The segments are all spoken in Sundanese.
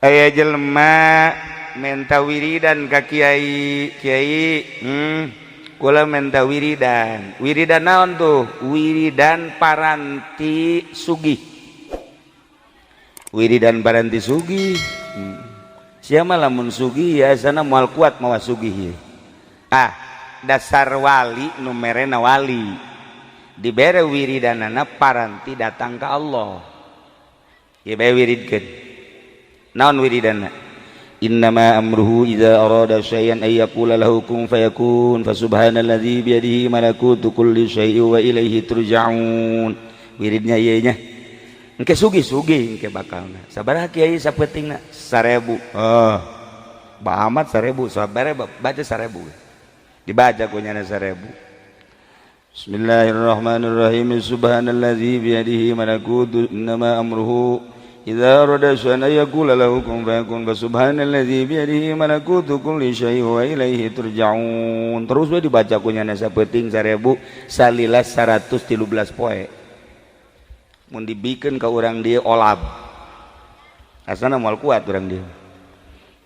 Aya jelema menta wiridan ka kiai. Kiai, kula menta wiridan. Wiridan naon tuh? Wiridan paranti sugih. Wiridan paranti sugih. Siapa lamun sugih ya sana moal kuat mawa sugih. Ah, dasar wali nu merena wali dibere wiridanana paranti datang ke Allah ya bae. Wiridkeun naon wiridana? Innama amruhu idza arada syai'an ay yaqula lahu kun fayakun, fasubhanalladzi biyadihi malakutu kulli syai'in wa ilaihi turja'un. Wiridnya ieu nya, engke sugih-sugih engke bakalna. Sabaraha, Kiai, sapeutingna? 1000. Oh, ba amat 1000. Sabaraha? Baca 1000. Dibaca ku nyana 1000. Bismillahirrahmanirrahim. Subhanalladzi biyadihi malakutu, innama amruhu idza arada syai'an ay yaqula lahu kun fayakun, fasubhanalladzi biyadihi malakutu kulli syai'in wa ilaihi turja'un. Terus we dibaca ku nyana sapeuting 1000 salila 113 poe. Mun dibikeun ka urang dieu olab, asana moal kuat urang dieu.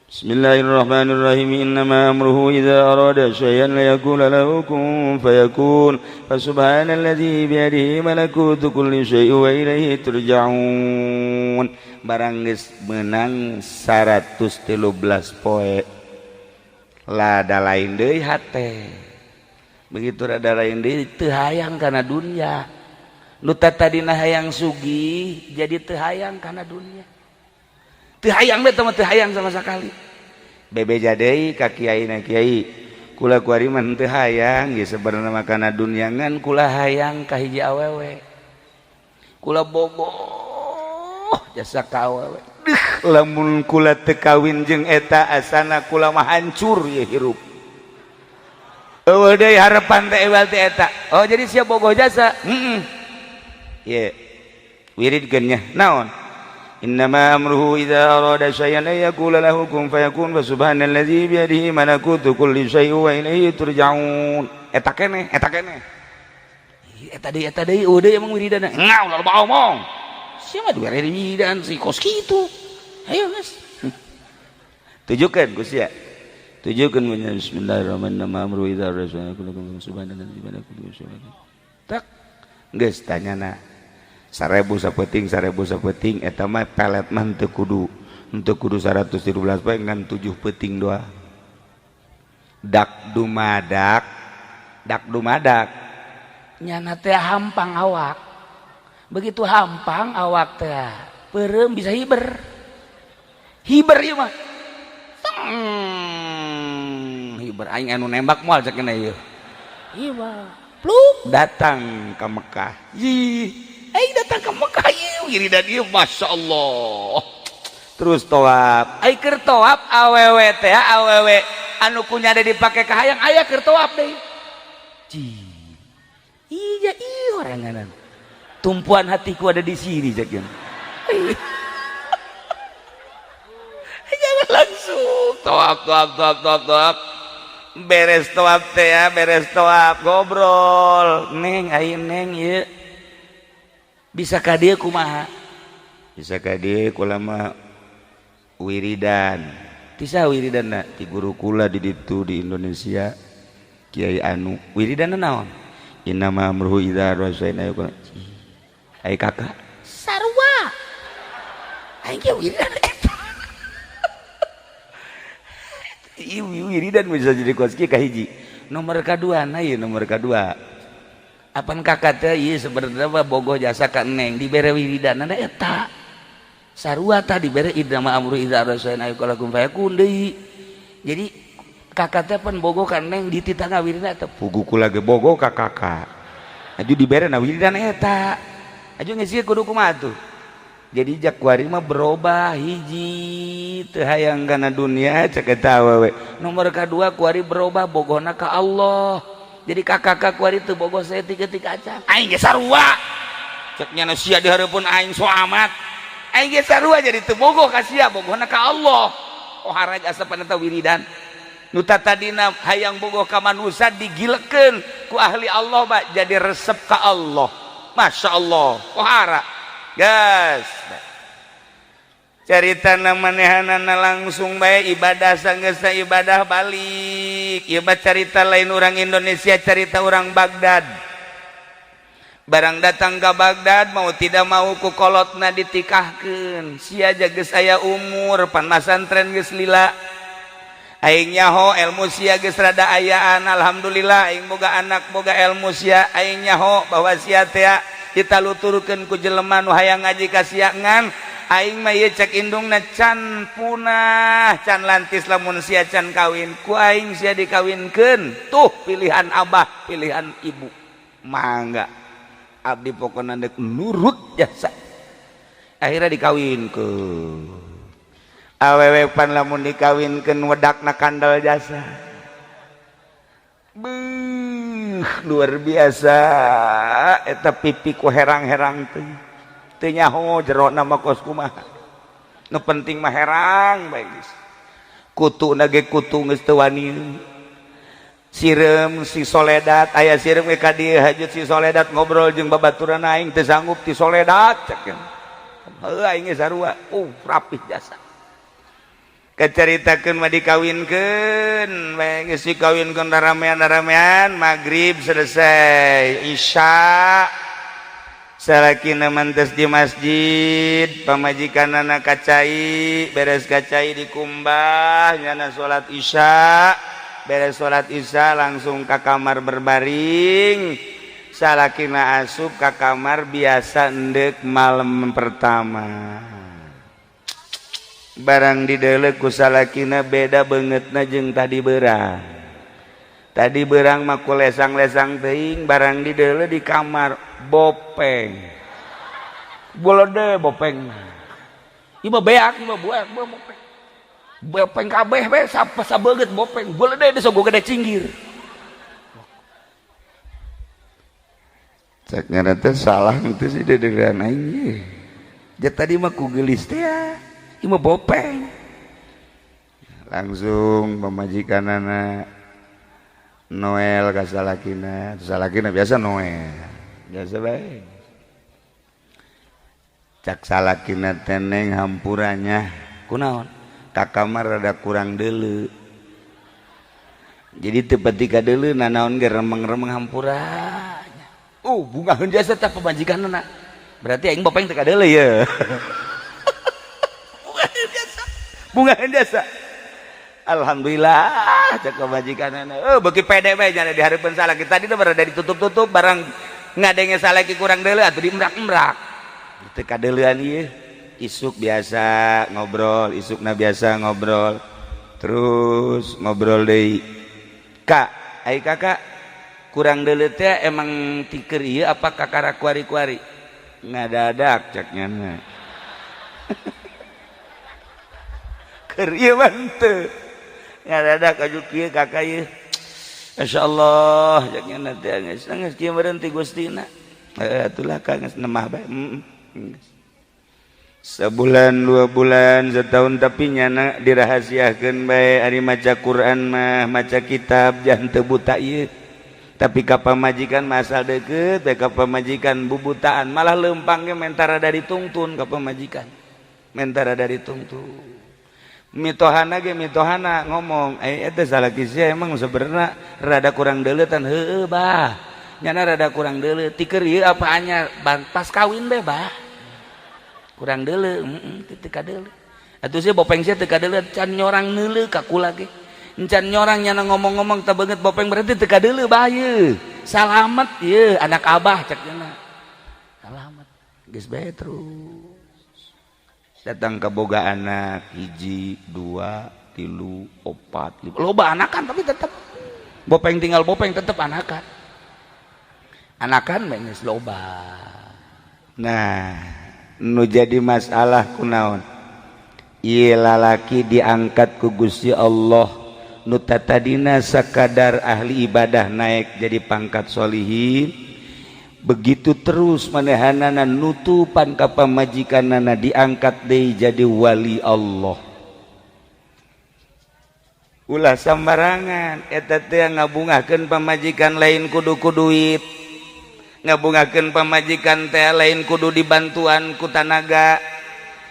Bismillahirrahmanirrahim. Innama amruhu idza arada syai'an la yaqula lahu kun fayakun, fasubhanalladzi biyadihi malakutu kulli syai'in wa ilaihi turja'un. Barang geus meunang 113 poe, lada lain deui hate. Begitu rada lain deui, teu hayang kana dunya. Nu tadina hayang sugih jadi teu hayang kana dunya. Teu hayang teh mah, teu hayang sama sekali. Bebeja deui ka kiai na, "Kiai, kula kuari mah teu hayang ge sebenarnya mah kana dunya, ngan kula hayang ka hiji awewe. Kula bogoh jasa ka awewe. Deuh, lamun kula teu kawin jeung eta asana kula mah hancur ye hirup. Eueuh deui harapan teh ewal teh eta." "Oh, jadi sia bogoh jasa?" "Heeh." "Ye, wiridkeun nya." "Naon?" Innama amruhu idza arada syai'an ay yaqula lahu kun fayakun, fa subhanalladzi biyadihi malakutu kulli syai'in wa ilaihi turja'un. Eta keneh, eta keneh. Eta deui, eta deui, eueuh deui emang wiridana. Ngau loba omong. Sia mah dibere wiridan si kos kitu. Ayo geus. Tujukeun ku sia. Tujukeun punya. Bismillahirrahmanirrahim. Amru idza arada syai'an yaqula subhanalladzi biyadihi kulli syai'in. Tak geus tanyana 1000 sapeuting, 1000 sapeuting. Eta mah pelet mah teu kudu 113 poe, ngan 7 peuting doa. Dak dumadak, dak dumadak. Nyana teh hampang awak. Begitu hampang awak teh peureum, bisa hiber hiber ieu mah. Teng, Hiber aing anu nembak moal cek ieu. Iya, pluk. Datang ke Mekah. Ih, aing datang ke Mekah ieu wiridan ieu, Masya Allah. Terus tawaf. Ai keur tawaf awewe teh, awewe anu kunya ada dipake ka hayang aya keur tawaf deui. Ci. Iya, iya oranganan. Tumpuan hatiku ada di sini cek. Jangan langsung tawaf, tawaf, tawaf, tawaf, tawaf. Beres tawaf teh ya, beres tawaf ngobrol. "Neng, ayo Neng, ieu bisa ka dieu kumaha?" "Bisa ka dieu kula mah wiridan." "Ti saha wiridanna?" "Ti guru kula di ditu di Indonesia, Kiai anu." "Wiridanna naon?" "Innama amruhu idza arada syai'an." Ai kakak Sarua aing ge wiridan eta. Ieu wiridan bisa jadi kos kieu. Kahiji, nomor kadua na ieu, nomor kadua apan kakak teh ieu sebenarnya mah bogoh jasa ka Neng, dibere wiridan eta sarua tah, dibere innama amru idza arada syai'an ay yaqula kun fayakun deui. Jadi kakak teh pan bogoh ka Neng, dititah wiridan eta. Puguh kula ge bogoh ka kakak, aju dibere na wiridan eta, aju geus kudu kumaha tuh? Jadi jak kuari mah berubah. Hiji, teu hayang kana dunia cek eta awewe. Nomor kadua, kuari berubah bogohna ka Allah. Jadi kakak kuari teu bogoh saeutik-eutik acan. Aing ge sarua cek nyana, sia di hareupeun aing so amat. Aing ge sarua, jadi teu bogoh ka sia, bogohna ka Allah. Oh, haraj asapan eta wiridan. Nu tadina hayang bogoh ka manusia digilekeun ku ahli Allah, Pak, jadi resep ka Allah. Masya Allah, pohara. Gas. Carita manehanana langsung bae ibadah, sanggeusna ibadah balik. Ieu mah carita lain orang Indonesia, carita orang Baghdad. Barang datang ke Baghdad, mau tidak mau ku kolotna ditikahkeun. Sia geus aya umur pan masantren geus lila. Aing nyaho ilmu sia geus rada ayaan, alhamdulillah aing boga anak boga ilmu sia. Aing nyaho bahwa sia teh ditaluturkeun ku jelema nu hayang ngaji ka sia, ngan aing mah ieu cek indungna can punah, can lantis lamun sia can kawin. Ku aing sia dikawinkeun. Tuh pilihan abah, pilihan ibu, mangga abdi pokona dek nurut jasa. Akhirnya dikawinkeun. Awewe pan lamun dikawinkeun wedakna kandel jasa. Beuh, luar biasa eta pipi ku herang-herang teh. Teu nyaho jerona mah kos kumaha, nu penting mah herang bae geus. Kutu ge kutu geus teu wani. Sireum si soledat aya, sireum ge ka dieu hajut. Si soledat ngobrol jeung babaturan, "Aing teu sanggup ti soledat," cek. Heuh, aing ge sarua. Rapih jasa. Keceritakeun mah dikawinkeun bae geus dikawinkeun, ramean-ramean, maghrib selesai, isya salakina mantes di masjid, pamajikanana kacai, beres kacai dikumbah, nyana salat isya. Beres salat isya langsung ke kamar berbaring. Salakina asup ke kamar biasa endek malam pertama. Barang didelek ku salakina, beda bangetna jeung tadi berang. Tadi berang mah ku lesang-lesang teuing. Barang didelek di kamar, bopeng bolode bopeng. Ieu mah beak, ieu mah buak bopeng, bopeng kabeh be sabeget bopeng bolode disogo gede cinggir. Cek ngaran teh salah teh sih dederan aing ye. Ja tadi mah ku geulis teh ya. Ieu mah bopeng. Langsung pamajikanana Noel ka salakina, salakina biasa Noel. Biasa bae. Cak salakina, "Teneng, hampuranya." "Kunaon?" "Ka kamar rada kurang deuleu." Jadi teu pati ka deuleu nanaon ge remeng-remeng, hampura. Bungaheun jasa tah pamajikanna. Berarti aing bopeng teu ka deuleu ye. Bungaheun jasa. Bungaheun jasa. "Alhamdulillah," cek pamajikanna. Oh, beuki pede bae nyana di hareupeun salaki. Tadi teh berada ditutup-tutup, barang ngadenge salaki kurang deuleu atuh diemrak-emrak. Teu kadeuleuan ieu. Isuk biasa ngobrol, isukna biasa ngobrol. Terus ngobrol deui. "Kak, ai kakak kurang deuleu teh emang tiker ieu apa kakara kuari-kuari?" "Ngadadak," cek nyana. "Keur ieu mah henteu. Ngadadak aju kieu kakak ieu." "Masyaallah," cek nyana teh, geus geus kieu meureun ti Gustina. Heuh atulah ka geus nemah bae. Sebulan, 2 bulan, setahun, tapi nyana dirahasiakeun bae. Ari maca Quran mah, maca kitab jangan teu buta ieu. Tapi ka pamajikan masal deket bae, ka pamajikan bubutaan, malah leumpang ge mentara dari tungtun ka pamajikan. Mentara dari tungtun. Mitohana ge mitohana ngomong, "Eh, eta salaki sia emang sebenarnya rada kurang deuleutan." "Heueuh bah." Nyana rada kurang deuleu. "Tiker ieu apa anyar?" "Pas kawin be bah. Kurang deuleu, heeh, teu kadeuleu. Atuh sia bopeng sia teu kadeuleu, can nyorang neuleu ka kula ge. Encan nyorang nyana ngomong-ngomong teu beungeut bopeng, berarti teu kadeuleu bah ieu. Salamet ieu anak abah," cek nya. Salamet. Geus bae terus. Datang ke boga anak hiji, dua, tilu, opat, lima. Loba anakan tapi tetep bopeng tinggal bopeng, tetep anakan. Anakan bae geus loba. Nah, nu jadi masalah kunaon? Ieu lalaki diangkat ku Gusti Allah, nu tatadina sakadar ahli ibadah naik jadi pangkat solihin. Begitu terus manehanana nutupan ka pamajikanana, diangkat deui jadi wali Allah. Ulah sambarangan eta teh ngabungahkeun pamajikan lain kudu ku duit, ngabungakeun pamajikan teh lain kudu dibantuan ku tanaga.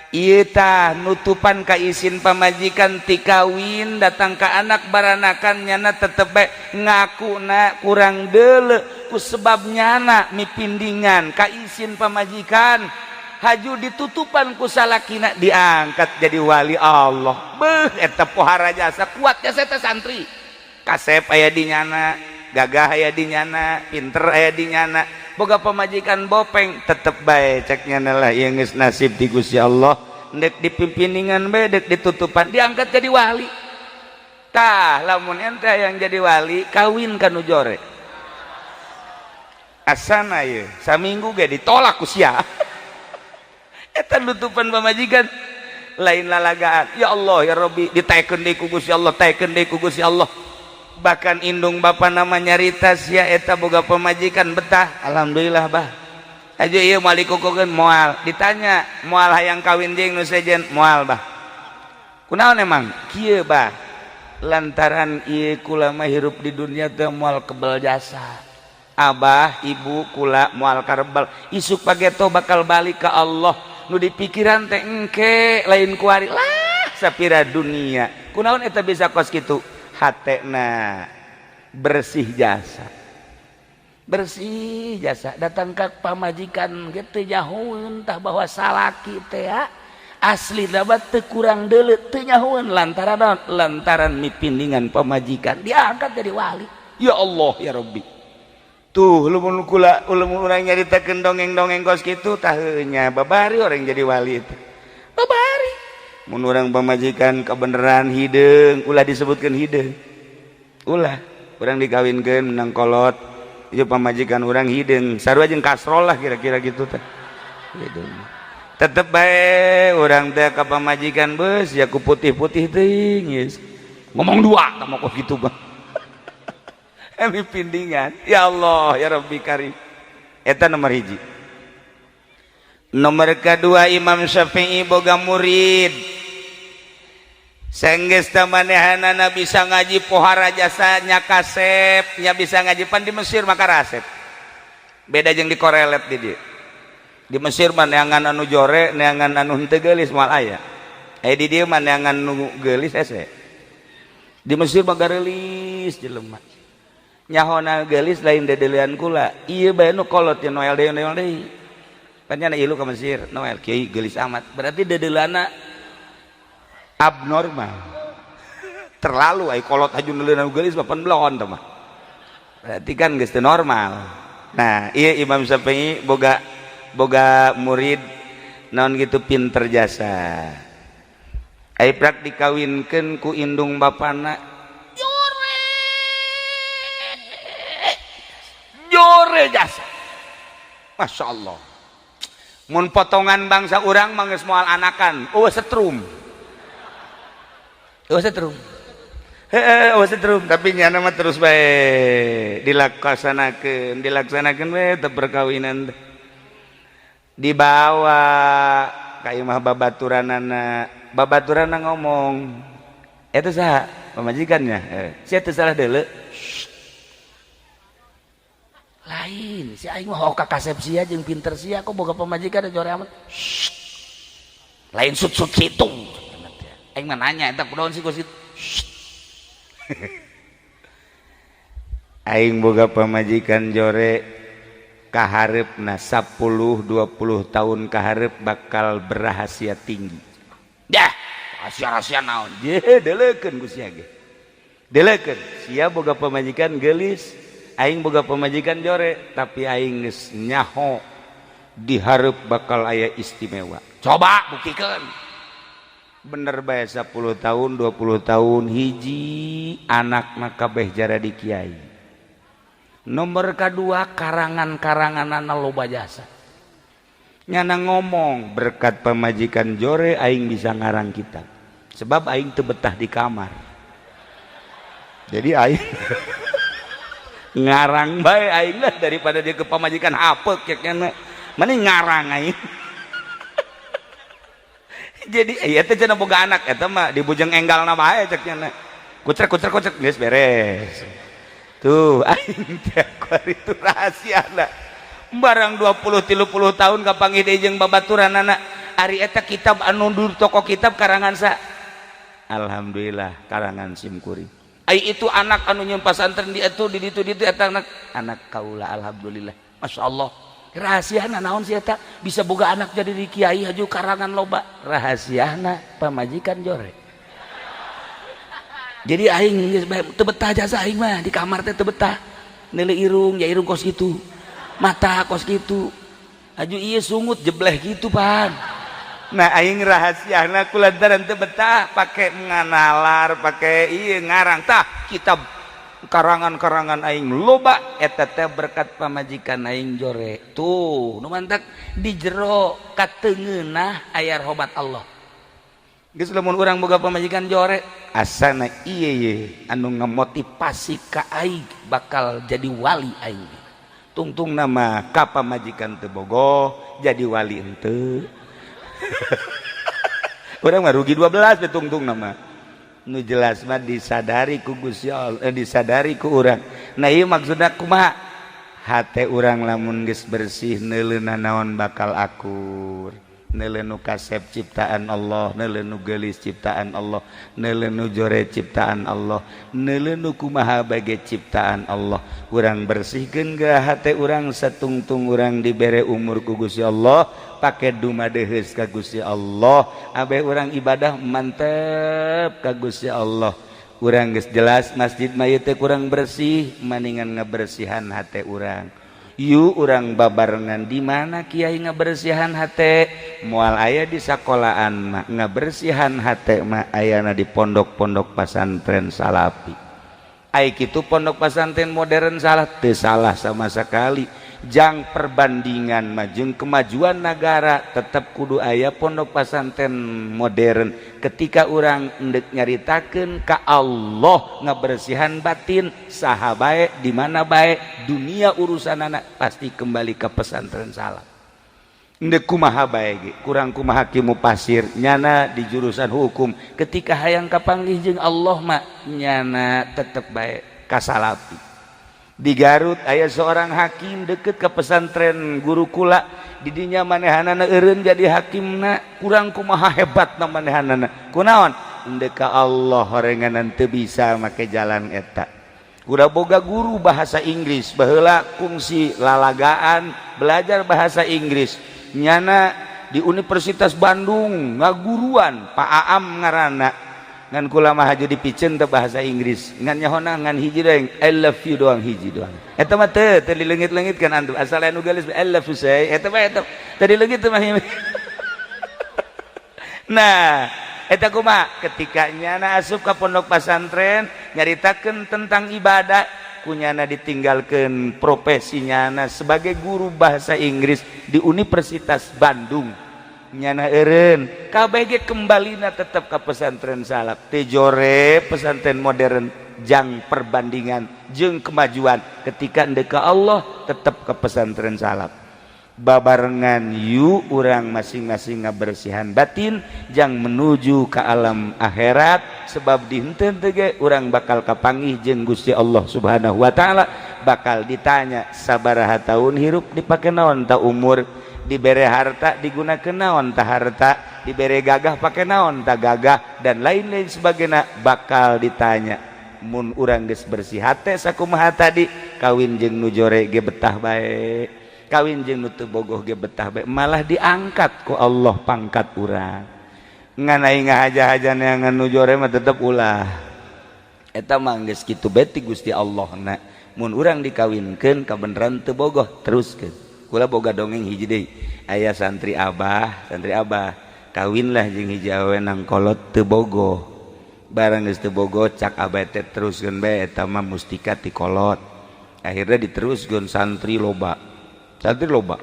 Ieu tah nutupan ka isin pamajikan ti kawin datang ka anak baranakan, nyana tetep bae ngaku na kurang deuleu ku sebab nyana mipindingan ka isin pamajikan, haju ditutupan ku salakina, diangkat jadi wali Allah. Beuh, eta pohara jasa, kuat jasa eta. Santri kasep aya di nyana, gagah aya di nyana, pinter aya di nyana, boga pamajikan bopeng, tetep bae cek nyana lah, ieu geus nasib di Gusti Allah. Ndek dipimpiningan bae, dek ditutupan, diangkat jadi wali. Tah, lamun ente yang jadi wali, kawin ka nu jore, asana ye saminggu ge ditolak ku sia. Eta nutupan pamajikan lain lalagaan. Ya Allah ya Rabbi, ditaekeun deui ku Gusti Allah, taekeun deui ku Gusti Allah. Bahkan indung bapa nama nyarita, sia eta boga pemajikan betah, alhamdulillah bah. Aja ieu moal dikukukeun, moal. Ditanya, moal hayang kawin jeung nu sejen? Moal, bah. Kunaon emang kieu, bah? Lantaran ieu kula mah hirup di dunia teh moal kebel jasa abah ibu kula, moal karebel. Isuk pageto bakal balik ke Allah. Nu dipikiran teh engke, lain kuari lah sapira dunia. Kunaon eta bisa kos kitu? Hatena bersih jasa, bersih jasa. Datang ke pamajikan gitu nyahueun tah bahwa salaki teh asli dapat teu kurang deuleu, teu nyahueun. Lantaran naon? Lantaran mipindingan pamajikan, diangkat jadi wali. Ya Allah ya Rabbi. Tuh, lamun kula, lamun urang nyaritakeun dongeng-dongeng kos kitu tah nya babari orang jadi wali itu babari. Mun urang pamajikan kebenaran hideung, ulah disebutkeun hideung, ulah. Urang dikawinkeun menang kolot, ieu pamajikan urang hideung sarua jeung kasrol lah, kira-kira gitu teh. Hideung tetep bae urang teh ka pamajikan, beus ya ku putih-putih teuing geus ngomong dua kamu kok gitu bang. Emi pindingan. Ya Allah ya Rabbi Karim. Eta nomor hiji. Nomor kedua, Imam Syafi'i boga murid. Senggeus manehanana bisa ngaji, pohara jasanya, kasep nya bisa ngaji. Pan di Mesir maka rasep beda jeung di korelet. Di dieu di Mesir mah neangan anu jore, neangan anu henteu geulis moal aya. Eh, di dieu mah neangan nu geulis hese. Di Mesir mah gareulis jelema. Nyahona geulis lain dedelian kula, ieu bae nu kolot ya Noel deui, Noel deui. Pan nya ilu ka Mesir, Noel, kiai geulis amat. Berarti dedelana abnormal, terlalu. Ai kolot haju neuleunan geulis mah pan belon teh mah, berarti kan geus teu normal. Nah, iya, Imam Syafi'i boga boga murid naon gitu, pinter jasa. Ai prak dikawinkeun ku indung bapana jore, jore jasa, Masya Allah. Mun potongan bangsa urang mah geus moal anakan, eueuh setrum, eueuh setrum. Heeh, eueuh setrum, tapi nyana mah terus bae dilaksanakeun, dilaksanakeun we teh perkawinan teh. Dibawa ka imah babaturanana, babaturanna ngomong, "Eta saha pamajikannya?" Eh, sia teu salah deuleu. Lain si aing mah ka kasep sia jeung pinter sia, kok boga pamajikan jore amat. Lain sut-sut kitu. Aing mah nanya eta kunaon sih kos kitu. Aing boga pamajikan jore, kaharepna 10 20 tahun kaharep bakal berrahasia tinggi. Dah, rahasia-rahasia naon? Je, deleukeun ku sia ge. Deleukeun. Sia boga pamajikan geulis, aing boga pamajikan jore, tapi aing geus nyaho dihareup bakal aya istimewa. Coba buktikeun. Bener bae, 10 tahun, 20 tahun, hiji anak kabeh jadi kiai. Nomor kedua, karangan-karangan loba jasa. Nyana ngomong, berkat pemajikan jore aing bisa ngarang kitab, sebab aing teu betah di kamar, jadi aing ngarang bae aing lah, daripada dia ke pamajikan apek kayaknya mending ngarang aing. Jadi iya teh cenah boga anak eta mah dibujeng enggalna bae, cek nya kucrek kucrek kucrek geus beres. Tuh, aing teh itu rahasia lah. Barang 20 30 tahun kapanggih deui jeung babaturanana. Ari eta kitab anu di toko kitab karangan sa? Alhamdulillah, karangan sim kuring. Ai itu anak anu nyieun pasantren di itu, di ditu, di itu, eta anak anak kaula. Alhamdulillah, Masya Allah. Rahasiana naon sih eta bisa boga anak jadi di kiai, haju karangan loba? Rahasiana pamajikan jore. Jadi aing geus bae teu betah jasa aing mah di kamar teh, teu betah. Neuleu irung ya, irung kos kitu, mata kos kitu, haju ieu sungut jebleh gitu pan. Nah, aing rahasiana kulantaran teu betah pake nganalar, pake ieu ngarang tah kitab, karangan-karangan aing loba eta teh berkat pamajikan aing jore. Tuh nu mantak di jero katengeunah aya rahmat Allah. Geus, lamun urang boga pamajikan jore, asana ieu ye anu ngamotivasi ka aing bakal jadi wali. Aing tungtung nama ka pamajikan teu bogoh, jadi wali henteu. Urang mah rugi 12 be tungtung nama. Nu jelas mah disadari ku Gusti Allah, disadari ku urang. Nah, ieu maksudna kumaha? Hate urang lamun geus bersih, neuleuna naon bakal akur. Neuleu nu kasep ciptaan Allah, neuleu nu geulis ciptaan Allah, neuleu nu jore ciptaan Allah, neuleu nu kumaha bage ciptaan Allah. Urang bersihkeun geura hate urang satungtung urang dibere umur ku Gusti Allah, pake dumadeheus ka Gusti Allah, abeh urang ibadah mantep ka Gusti Allah. Urang geus jelas masjid mah ieu teh kurang bersih, maningan ngabersihan hate urang. Yuk, urang babarengan. Di mana kiai ngabersihan hate? Moal aya di sekolahan mah. Ngabersihan hate mah ayana di pondok-pondok pasantren salafi. Ai kitu pondok pasantren modern salah? Teu salah sama sekali. Jang perbandingan mah jeung kemajuan negara, tetap kudu aya pondok pasantren modern. Ketika urang endek nyaritakeun ka Allah, ngabersihan batin, saha bae, di mana bae, dunia urusan anak pasti kembali ke pesantren salaf. Endek kumaha bae ge, kurang kumaha kimu pasir nyana di jurusan hukum, ketika hayang kapanggih jeung Allah mah nyana tetep bae ka salafi. Di Garut aya seorang hakim deket ke pesantren gurukula. Didinya manehanana eureun jadi hakimna, kurang kumaha hebat na manehanana. Kunaon? Endek ka Allah horenganan teu bisa make jalan eta. Kuda boga guru bahasa Inggris baheula, kungsi lalagaan belajar bahasa Inggris nyana di Universitas Bandung, ngaguruan, Pak Aam ngaranna. Ngan kula mah haju dipiceun teu bahasa Inggris, ngan nyahona ngan hiji doang, "I love you" doang, hiji doang. Eta mah teu teu dileungit-leungit kan antum, asal anu geulis, "I love you" say, eta mah eta teu dileungit teu mah. Nah, eta kumaha ketika nyana asup ka pondok pesantren nyaritakeun tentang ibadah, kunyana ditinggalkeun profesi nyana sebagai guru bahasa Inggris di Universitas Bandung. Nyana eureun KBG, kembalina tetap ke pesantren salaf. Teu jore pesantren modern jang perbandingan jeung kemajuan, ketika endek ka Allah tetap ke pesantren salaf. Babarengan yu urang masing-masing ngabersihan batin jang menuju ke alam akhirat, sebab di henteu ge urang bakal kapanggih jeung Gusti Allah Subhanahu wa taala, bakal ditanya sabaraha tahun hirup, dipake naon ta umur, dibere harta digunakan naon ta harta, dibere gagah pake naon ta gagah, dan lain-lain sebagainya bakal ditanya. Mun urang geus bersih hate sakumaha tadi, kawin jeung nu jore ge betah bae, kawin jeung nu teu bogoh ge betah bae, malah diangkat ku Allah pangkat urang. Ngan aing ngahaja-haja neangan nu jore mah tetep ulah. Eta mah geus kitu bae ti Gusti Allah na. Mun urang dikawinkeun kabeneran teu bogoh, teruskeun. Kula boga dongeng hiji deui. Aya santri abah, santri abah kawinlah jeung hiji awewe nang kolot teu bogoh. Barang geus teu bogoh, cak abah teh teruskeun bae, eta mah mustika ti kolot. Akhirnya diteruskeun, santri loba, santri loba.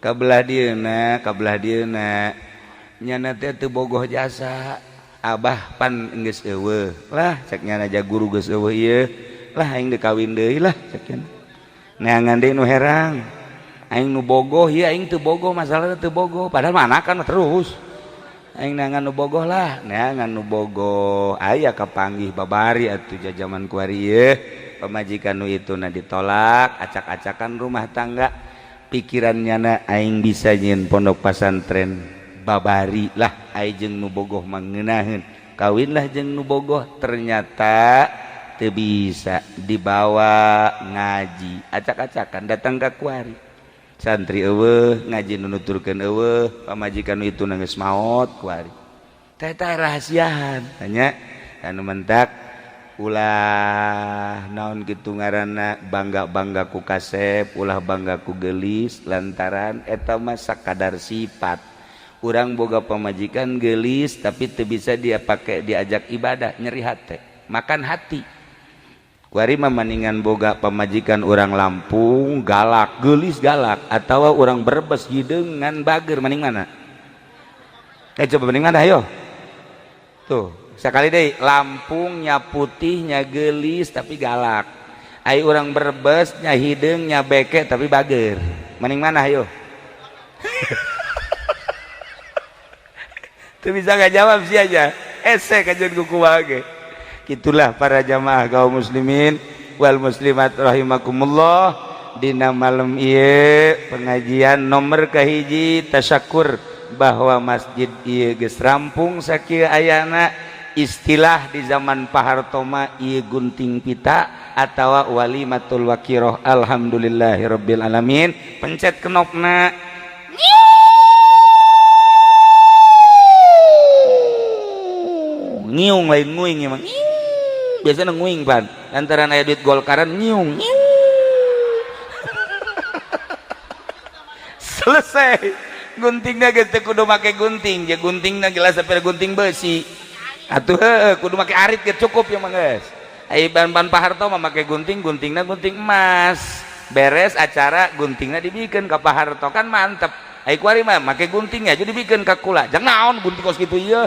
Kabelah dieuna, kabelah dieuna nyana teh teu bogoh jasa. Abah pan geus eueuh lah, cek nyana, ja guru geus eueuh ieu lah, aing deuk kawin deui lah, cek nyana. Neangan deui nu herang, aing nu bogoh ieu, aing teu bogoh, masalahna teu bogoh, padahal mah anakan mah terus. Aing neangan nu bogoh lah, neangan nu bogoh aya, kapanggih babari atuh jajaman kuari ieu. Pamajikan nu itu na ditolak, acak-acakan rumah tangga. Pikirannya na, aing bisa nyieun pondok pasantren. Babari lah ai jeung nu bogoh mah ngeunaheun. Kawinlah jeung nu bogoh, ternyata teu bisa dibawa ngaji. Acak-acakan datang ka kuari. Santri euweuh, ngaji nu nuturkeun euweuh, pamajikan itu nangis maot kuari. Teh rahasiaan hanya anu mentak ulah naon gitu ngaranna bangga-bangga ku kasep, ulah bangga ku gelis, lantaran eta mah sakadar sifat. Urang boga pamajikan gelis tapi teu bisa dia pakai diajak ibadah, nyeri hati, makan hati. Kuari mah maningan boga pamajikan orang Lampung galak, gelis galak, atau orang Brebes hideung ngan bager, maning mana? Coba mending mana ayo? Tuh, sekali deh Lampungnya putihnya gelis tapi galak. Ai orang Brebes nya hideung nya beke tapi bager. Mending mana ayo? Tuh bisa nggak jawab sih aja. Ese kajian kuku wage. Itulah para jamaah kaum muslimin wal muslimat rahimakumullah. Dina malam ieu pengajian nomor kahiji tasyakur bahwa masjid ieu geus rampung sakieu ayana. Istilah di zaman Pak Harto mah ieu gunting pita atawa walimatul wakiroh. Alhamdulillahirabbil alamin. Pencet knopna ngiung lain nguing emang. Biasanya nguing pan lantaran aya duit Golkaran nyiung. Selesai guntingnya geus teu kudu make gunting, je guntingna gelas sampai gunting besi atuh heueuh kudu make arit ge cukup ya mah geus. Ai ban-ban Pak Harto mah make gunting, guntingna gunting emas. Beres acara guntingna dibikeun ka Pak Harto kan mantep. Ai kuari mah make gunting aja dibikeun ka kula. Jang naon gunting kos kitu ieu.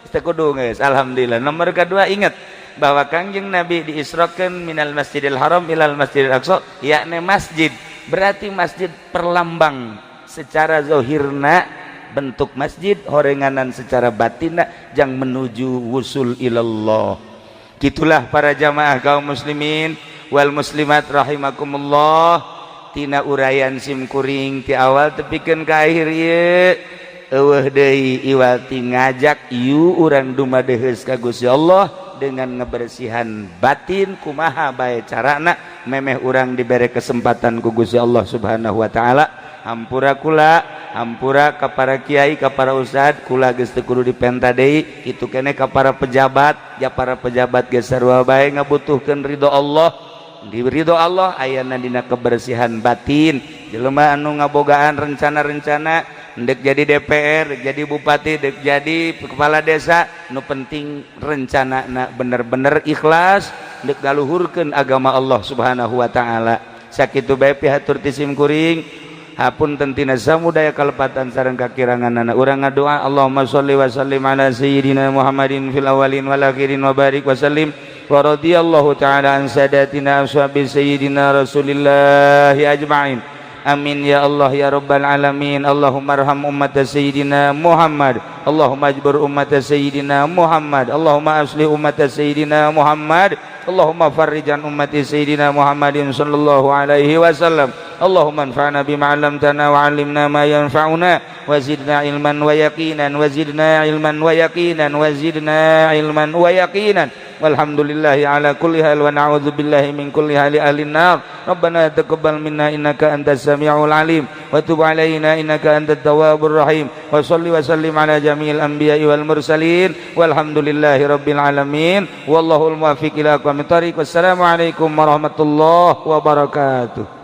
Teu kudu geus. Alhamdulillah. Nomor kedua ingat bahwa Kangjeng Nabi diisrokeun minal Masjidil Haram ilal Masjidil Aqsa, yakni masjid. Berarti masjid perlambang secara zahirna bentuk masjid, horenganan secara batinna jang menuju wusul ilallah. Gitulah para jamaah kaum muslimin wal muslimat rahimakumullah. Tina uraian sim kuring ti awal tepikeun ka akhir ieu eueuh deui iwal ti ngajak ieu urang dumadeheus ka Gusti Allah dengan ngebersihan batin. Kumaha bae carana memeh urang dibere kesempatan ku Gusti Allah Subhanahu wa taala. Hampura kula, hampura ka para kiai, ka para ustad, kula geus teu kudu dipenta deui kitu keneh ka para pejabat. Ya para pejabat geus sarua bae ngabutuhkeun ridho Allah. Di ridho Allah ayana dina kebersihan batin. Jelema anu ngabogaan rencana-rencana ndek jadi DPR, dek jadi bupati, dek jadi kepala desa, nu penting rencana na bener-bener ikhlas dek galuhurkeun agama Allah Subhanahu wa taala. Sakitu bae pihatur ti sim kuring. Hapunten tina samudaya kalepatan sareng kakiranganana. Urang ngadoa Allahumma sholli wa sallim ala sayyidina Muhammadin fil awwalin wal akhirin wa barik wa sallim wa radhiyallahu ta'ala an sadatina ashabi sayyidina Rasulillah ajma'in. Amin ya Allah ya Rabbal alamin. Allahumma arham ummat sayyidina Muhammad. Allahumma ajbur ummat sayyidina Muhammad. Allahumma aslih ummat sayyidina Muhammad. Allahumma farrijan ummati sayyidina Muhammadin sallallahu alaihi wasallam. Allahumma anfa'na bima 'allamtana wa 'allimna ma yanfa'una wa zidna ilman wa yaqinan wa zidna ilman wa yaqinan wa zidna ilman wa yaqinan. Walhamdulillahi ala kulli hal wa na'udzu billahi min kulli hali ahli nar. Rabbana taqabbal minna innaka antas samiul alim wa tub alaina innaka antat tawwabur rahim. Wa shalli wa sallim ala jami'il anbiya'i wal mursalin. Walhamdulillahi rabbil alamin. Wallahul muwaffiq ila aqwamit thariq. Wassalamu alaikum warahmatullahi wabarakatuh.